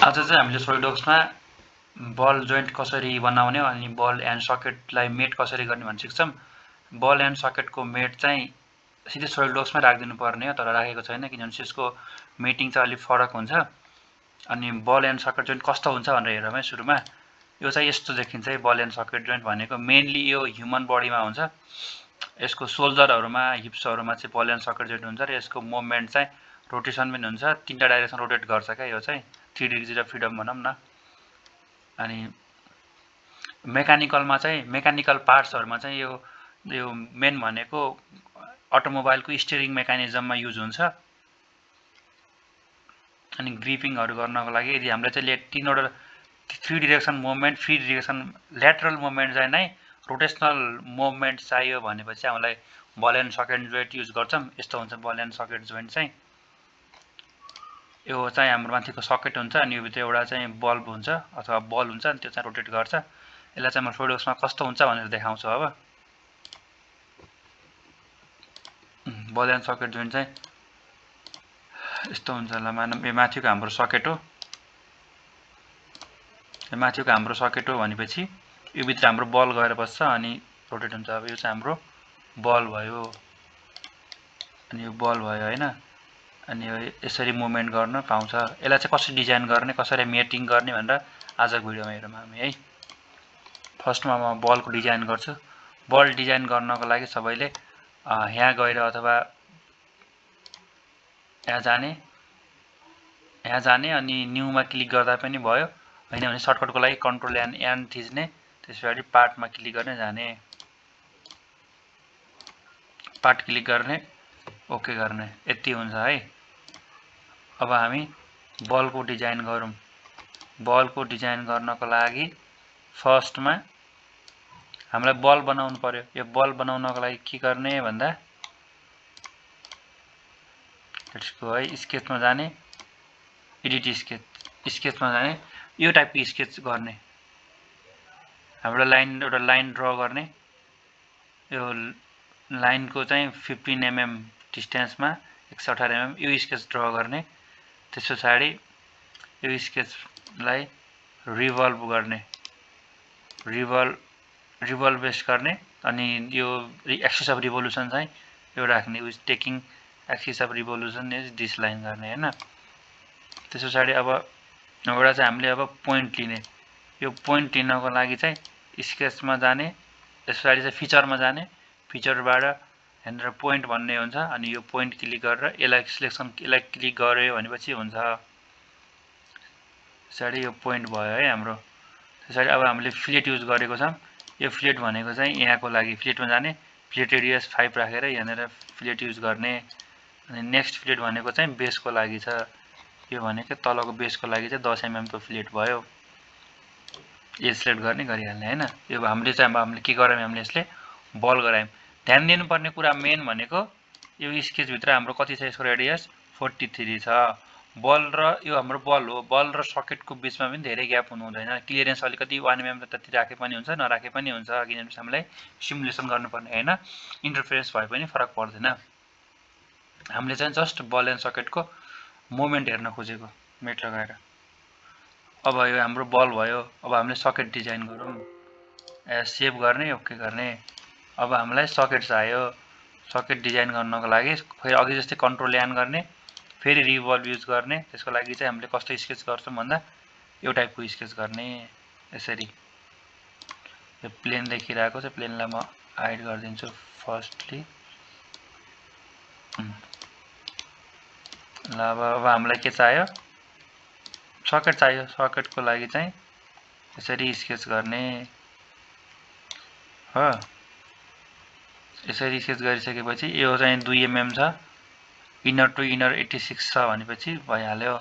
आज चाहिँ हामीले सोलिडवर्क्समा बल जोइन्ट कसरी बनाउने अनि बल एन्ड सकेटलाई मेट कसरी गर्ने भनेर सिक्छौँ। बल एन्ड सकेटको मेट चाहिँ सिधै सोलिडवर्क्समै राखिदिनु पर्ने हो, तर राखेको छैन किनभने यसको मेटिङ चाहिँ अलिक फरक हुन्छ। अनि बल एन्ड सकेट जोइन्ट कस्तो हुन्छ भनेर हेरौँ है। सुरुमा यो चाहिँ यस्तो देखिन्छ है। बल एन्ड सकेट जोइन्ट भनेको मेनली यो ह्युमन बडीमा हुन्छ। यसको सोल्जरहरूमा हिप्सहरूमा चाहिँ बल एन्ड सकेट जोइन्ट हुन्छ र यसको मुभमेन्ट चाहिँ रोटेसन पनि हुन्छ। 3टा डाइरेक्सन रोटेट गर्छ क्या यो चाहिँ 3 डिग्री अफ फ्रिडम भनौँ न। अनि मेकानिकलमा चाहिँ मेकानिकल पार्ट्सहरूमा चाहिँ यो मेन भनेको अटोमोबाइलको स्टियरिङ मेकानिजममा युज हुन्छ। अनि ग्रिपिङहरू गर्नको लागि यदि हामीले चाहिँ 3 direction movement, free direction lateral movement चाहिँ नै रोटेसनल मुभमेन्ट चाहियो भनेपछि हामीलाई बल एन्ड सकेट जोइन्ट युज गर्छौँ। यस्तो हुन्छ बल एन्ड सकेट जोइन्ट चाहिँ। यो चाहिँ हाम्रो माथिको सकेट हुन्छ अनि यो भित्र एउटा चाहिँ बल्ब हुन्छ अथवा बल हुन्छ अनि त्यो चाहिँ रोटेट गर्छ। यसलाई चाहिँ म सोलिडवर्क्समा कस्तो हुन्छ भनेर देखाउँछु अब। बल एन्ड सकेट जोइन्ट चाहिँ यस्तो हुन्छ। ल मानौँ यो माथिको हाम्रो सकेट हो, यो माथिको हाम्रो सकेट हो भनेपछि यो भित्र हाम्रो बल गएर बस्छ अनि रोटेट हुन्छ। अब यो चाहिँ हाम्रो बल भयो अनि यो बल भयो हैन। अनि यो यसरी मुभमेन्ट गर्न पाउँछ। यसलाई चाहिँ कसरी डिजाइन गर्ने, कसरी मेटिङ गर्ने भनेर आजको भिडियोमा हेरौँ हामी है। फर्स्टमा म बलको डिजाइन गर्छु। बल डिजाइन गर्नको लागि सबैले यहाँ गएर अथवा यहाँ जाने अनि न्यूमा क्लिक गर्दा पनि भयो, हैन भने सर्टकटको लागि कन्ट्रोल एन थिच्ने, त्यसपछि पार्टमा क्लिक गर्ने, जाने पार्ट क्लिक गर्ने, ओके गर्ने, यति हुन्छ है। अब हामी बलको डिजाइन गरौँ। बलको डिजाइन गर्नको लागि फर्स्टमा हामीलाई बल बनाउनु पर्यो। यो बल बनाउनको लागि के गर्ने भन्दा यसको है स्केचमा जाने, एडिट स्केचमा जाने, यो टाइपको स्केच गर्ने। हाम्रो एउटा लाइन ड्रा गर्ने। यो लाइनको चाहिँ 15 mm डिस्टेन्समा 118 mm यो स्केच ड्रा गर्ने। त्यसपछि यो स्केचलाई रिभल्भ गर्ने, रिभल्भ बेस गर्ने अनि यो एक्सिस अफ रिभोल्युसन चाहिँ यो राख्ने, with taking axis of revolution is this line गर्ने हैन। त्यसपछि अब एउटा चाहिँ हामीले अब पोइन्ट लिने। यो पोइन्ट लिनको लागि चाहिँ स्केचमा जाने, त्यसपछि चाहिँ फिचरमा जाने, फिचरबाट हेरेर पोइन्ट भन्ने हुन्छ अनि यो पोइन्ट क्लिक गरेर यसलाई क्लिक गर्यो भनेपछि हुन्छ। त्यसपछि यो पोइन्ट भयो है हाम्रो। त्यसपछि अब हामीले फिलेट युज गरेको छौँ। यो फिलेट भनेको चाहिँ यहाँको लागि फिलेटमा जाने, फिलेट रेडियस 5 राखेर यहाँनिर फिलेट युज गर्ने। अनि नेक्स्ट फिलेट भनेको चाहिँ बेसको लागि छ। यो भनेको तलको बेसको लागि चाहिँ 10 mm को फिलेट भयो। एज सिलेक्ट गर्ने गरिहाल्ने हैन। यो हामीले चाहिँ अब हामीले के गरायौँ, हामीले यसले बल गरायौँ। ध्यान दिनुपर्ने कुरा मेन भनेको यो स्केच भित्र हाम्रो कति छ, यसको रेडियस 43 छ। बल र यो हाम्रो बल हो। बल र सकेटको बीचमा पनि धेरै ग्याप हुनु हुँदैन। क्लियरेन्स अलिकति 1 mm जति राखे पनि हुन्छ, नराखे पनि हुन्छ, किनभने हामीलाई सिमुलेसन गर्नुपर्ने हैन। इन्टरफेरेन्स भए पनि फरक पर्दैन। हामीले चाहिँ जस्ट बल एन्ड सकेटको मोमेन्ट हेर्न खोजेको मेट लगाएर। अब यो हाम्रो बल भयो। अब हामीले सकेट डिजाइन गरौँ। सेभ गर्ने, ओके गर्ने। अब हामीलाई सकेट चाहियो। सकेट डिजाइन गर्नको लागि फेरि अघि जस्तै कन्ट्रोल एन गर्ने, फेरि रिभल्भ युज गर्ने। त्यसको लागि चाहिँ हामीले कस्तो स्केच गर्छौँ भन्दा यो टाइपको स्केच गर्ने। यसरी यो प्लेन देखिरहेको छ, प्लेनलाई म हाइड गरिदिन्छु फर्स्टली। ल अब हामीलाई के चाहियो, सकेट चाहियो। सकेटको लागि चाहिँ यसरी स्केच गर्ने हो। यसरी स्केच गरिसकेपछि यो चाहिँ 2 mm छ, इनर टु इनर 86 छ भनेपछि भइहाल्यो।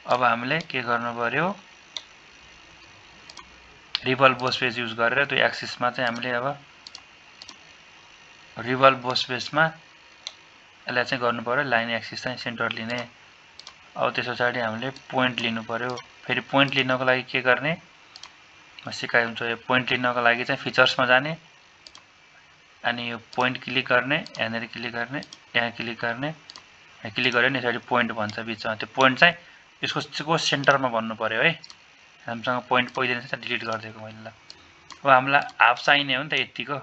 अब हामीले के गर्नु पर्यो, रिभल्भ बोस बेस युज गरेर त्यो एक्सिसमा चाहिँ हामीले अब रिभल्भ बोस बेसमा यसलाई चाहिँ गर्नु पर्यो, लाइन एक्सिस चाहिँ सेन्टर लिने। अब त्यसपछि हामीले पोइन्ट लिनु पर्यो। फेरि पोइन्ट लिनको लागि के गर्ने म सिकाइदिन्छु। यो पोइन्ट लिनको लागि चाहिँ फिचर्समा जाने अनि यो पोइन्ट क्लिक गर्ने, यहाँनिर क्लिक गर्ने, यहाँ क्लिक गर्ने, यहाँ क्लिक गर्यो नि यसरी पोइन्ट भन्छ बिचमा। त्यो पोइन्ट चाहिँ यसको सेन्टरमा भन्नु पर्यो है। हामीसँग पोइन्ट पहिले नै छ डिलिट गरिदिएको मैले ल। अब हामीलाई हाफ चाहिने हो नि त यतिको,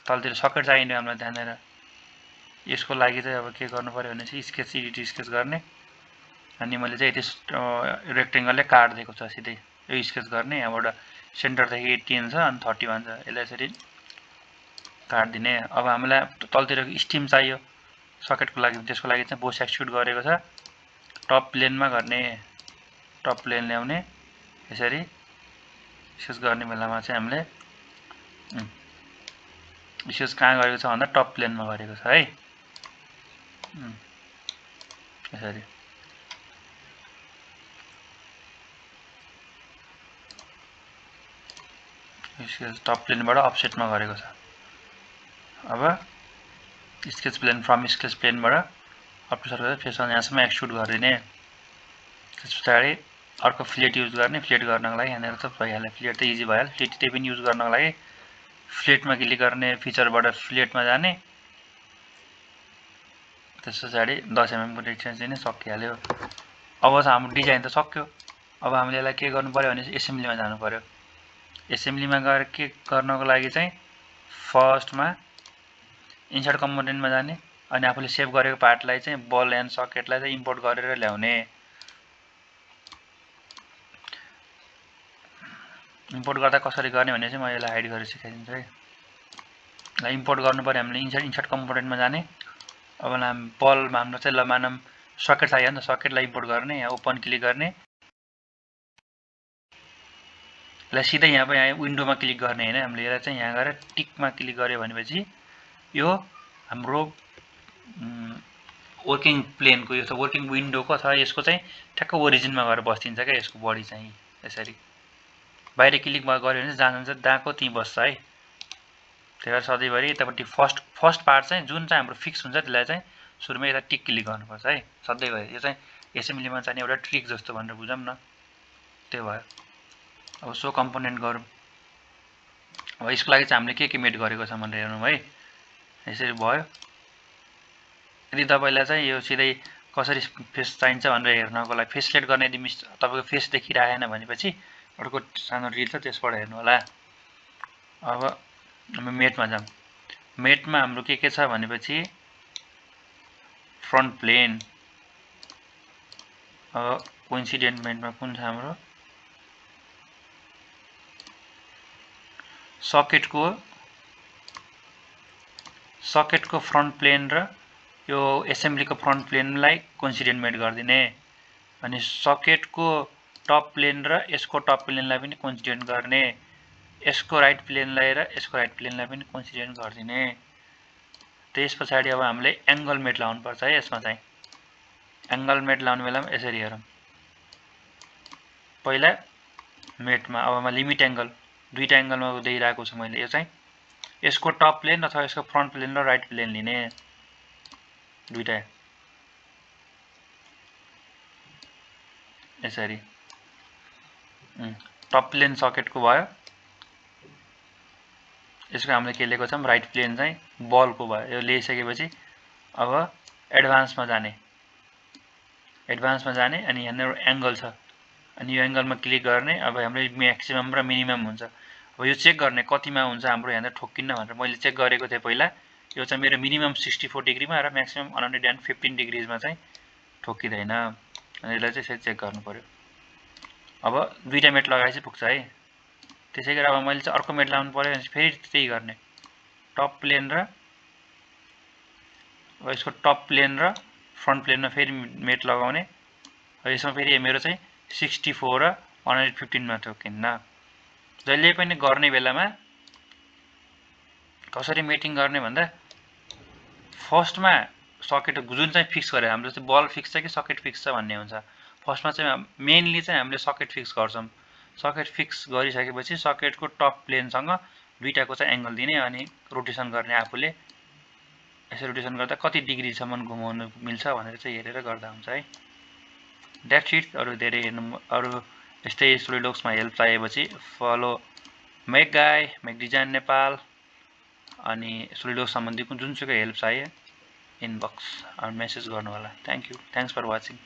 तलतिर सकेट चाहिने हो हामीलाई ध्यान दिएर। यसको लागि चाहिँ अब के गर्नु पर्यो भने चाहिँ स्केच एडिट स्केच गर्ने, अनि मैले चाहिँ यति रेक्टेङ्गलले काटिदिएको छ सिधै यो स्केच गर्ने। यहाँबाट सेन्टरदेखि 18 छ अनि 31 छ, यसलाई यसरी काटिदिने। अब हामीलाई तलतिरको स्टिम चाहियो सकेटको लागि, त्यसको लागि चाहिँ बोस एक्सक्युट गरेको छ। टप प्लेनमा गर्ने, टप प्लेन ल्याउने, यसरी स्केच गर्ने बेलामा चाहिँ हामीले स्केच कहाँ गरेको छ भन्दा टप प्लेनमा गरेको छ है। यसरी स्केच टप प्लेनबाट अफसेटमा गरेको छ। अब स्केच प्लेन फ्रम स्केच प्लेनबाट अप टु सर्कल फेस यहाँसम्म एक्सक्युट गरिदिने। त्यस पछाडि अर्को फ्लेट युज गर्ने। फ्लेट गर्नको लागि यहाँनिर त भइहाल्यो, फ्लेट त इजी भइहाल्यो। फ्लेट त्यही पनि युज गर्नको लागि फ्लेटमा क्लिक गर्ने, फिचरबाट फ्लेटमा जाने, त्यस पछाडि 10 mm को डिस्टेन्स दिने, सकिहाल्यो। अब चाहिँ हाम्रो डिजाइन त सक्यो। अब हामीले यसलाई के गर्नु पर्यो भने एसेम्ब्लीमा जानु पर्यो। एसेम्ब्लीमा गएर के गर्नको लागि चाहिँ फर्स्टमा इन्सर्ट कम्पोनेन्टमा जाने, अनि आफूले सेभ गरेको पार्टलाई चाहिँ बल एन्ड सकेटलाई चाहिँ इम्पोर्ट गरेर ल्याउने। इम्पोर्ट गर्दा कसरी गर्ने भने चाहिँ म यसलाई हाइड गरेर सिकाइदिन्छु है। ल इम्पोर्ट गर्नु पर्यो हामीले इन्सर्ट कम्पोनेन्टमा जाने। अब बलमा हाम्रो चाहिँ ल मानौँ सकेट चाहियो नि त, सकेटलाई इम्पोर्ट गर्ने, यहाँ ओपन क्लिक गर्ने, यसलाई सिधै यहाँ विन्डोमा क्लिक गर्ने होइन, हामीले यसलाई चाहिँ यहाँ गएर टिकमा क्लिक गर्यो भनेपछि यो हाम्रो वर्किङ प्लेनको, यो त वर्किङ विन्डोको अथवा यसको चाहिँ ठ्याक्क ओरिजिनमा गएर बस्दिन्छ क्या यसको बडी चाहिँ। यसरी बाहिर क्लिक गर्यो भने जहाँ जान्छ दाको त्यहीँ बस्छ है। त्यही भएर सधैँभरि यतापट्टि फर्स्ट पार्ट चाहिँ जुन चाहिँ हाम्रो फिक्स हुन्छ त्यसलाई चाहिँ सुरुमै यता टिक क्लिक गर्नुपर्छ है सधैँभरि। यो चाहिँ एसेम्ब्लीमा चाहिने एउटा ट्रिक जस्तो भनेर बुझौँ न, त्यो भयो। अब सो कम्पोनेन्ट गरौँ। अब यसको लागि चाहिँ हामीले के मेड गरेको छ भनेर हेर्नु है। यसरी भयो। यदि तपाईँलाई चाहिँ यो सिधै कसरी फेस चाहिन्छ भनेर हेर्नको लागि फेस सेलेक्ट गर्ने यदि तपाईँको फेस देखिरहेन भनेपछि अर्को सानो रिल छ त्यसबाट हेर्नु होला। अब हामी मेटमा जाउँ। मेटमा हाम्रो के छ भनेपछि फ्रन्ट प्लेन। अब कोइन्सिडेन्ट मेटमा कुन छ हाम्रो सकेटको फ्रन्ट प्लेन र यो एसेम्ब्लीको फ्रन्ट प्लेनलाई कोइन्सिडेन्ट मेट गरिदिने, अनि सकेटको टप प्लेन र यसको टप प्लेनलाई पनि कोइन्सिडेन्ट गर्ने, यसको राइट प्लेनलाई र यसको राइट प्लेनलाई पनि कोइन्सिडेन्ट गरिदिने। त्यस पछाडि अब हामीले एङ्गल मेट लाउनु पर्छ है। यसमा चाहिँ एङ्गल मेट लाउने बेलामा यसरी हेरौँ। पहिला मेटमा अब म लिमिट एङ्गल दुईटा एङ्गलमा देखिरहेको छु मैले। यो चाहिँ यसको टप प्लेन अथवा यसको फ्रन्ट प्लेन र राइट प्लेन लिने दुईटा यसरी। टप प्लेन सकेटको भयो, यसको हामीले के लिएको छौँ राइट प्लेन चाहिँ बलको भयो। यो ल्याइसकेपछि अब एडभान्समा जाने अनि यहाँनिर एङ्गल छ, अनि यो एङ्गलमा क्लिक गर्ने। अब हाम्रो म्याक्सिमम र मिनिमम हुन्छ। अब यो चेक गर्ने कतिमा हुन्छ हाम्रो यहाँनिर ठोक्किन्न भनेर मैले चेक गरेको थिएँ पहिला। यो चाहिँ मेरो मिनिमम 64 डिग्रीमा र म्याक्सिमम 115 डिग्रीमा चाहिँ ठोक्किँदैन, अनि यसलाई चाहिँ यसरी चेक गर्नु पर्यो। अब दुईटा मेट लगाएपछि पुग्छ है। त्यसै गरी अब मैले चाहिँ अर्को मेट लगाउनु पर्यो भने फेरि त्यही गर्ने, टप प्लेन र अब यसको टप प्लेन र फ्रन्ट प्लेनमा फेरि मेट लगाउने। यसमा फेरि मेरो चाहिँ 64 र 115मा ठोक्किन्न। जहिले पनि गर्ने बेलामा कसरी मेटिङ गर्ने भन्दा फर्स्टमा सकेट जुन चाहिँ फिक्स गरे, हाम्रो चाहिँ बल फिक्स छ कि सकेट फिक्स छ भन्ने हुन्छ। फर्स्टमा चाहिँ मेनली चाहिँ हामीले सकेट फिक्स गर्छौँ। सकेट फिक्स गरिसकेपछि सकेटको टप प्लेनसँग दुईटाको चाहिँ एङ्गल दिने, अनि रोटेसन गर्ने आफूले। यसरी रोटेसन गर्दा कति डिग्रीसम्म घुमाउनु मिल्छ भनेर चाहिँ हेरेर गर्दा हुन्छ है। That's it. अरू धेरै हेर्नु, अरू यस्तै सोलिडवर्क्समा हेल्प चाहिएपछि फलो मेक डिजाइन नेपाल, अनि सोलिडवर्क्स सम्बन्धी जुनसुकै हेल्प चाहिए इनबक्स मेसेज गर्नु होला। Thank you, thanks for watching.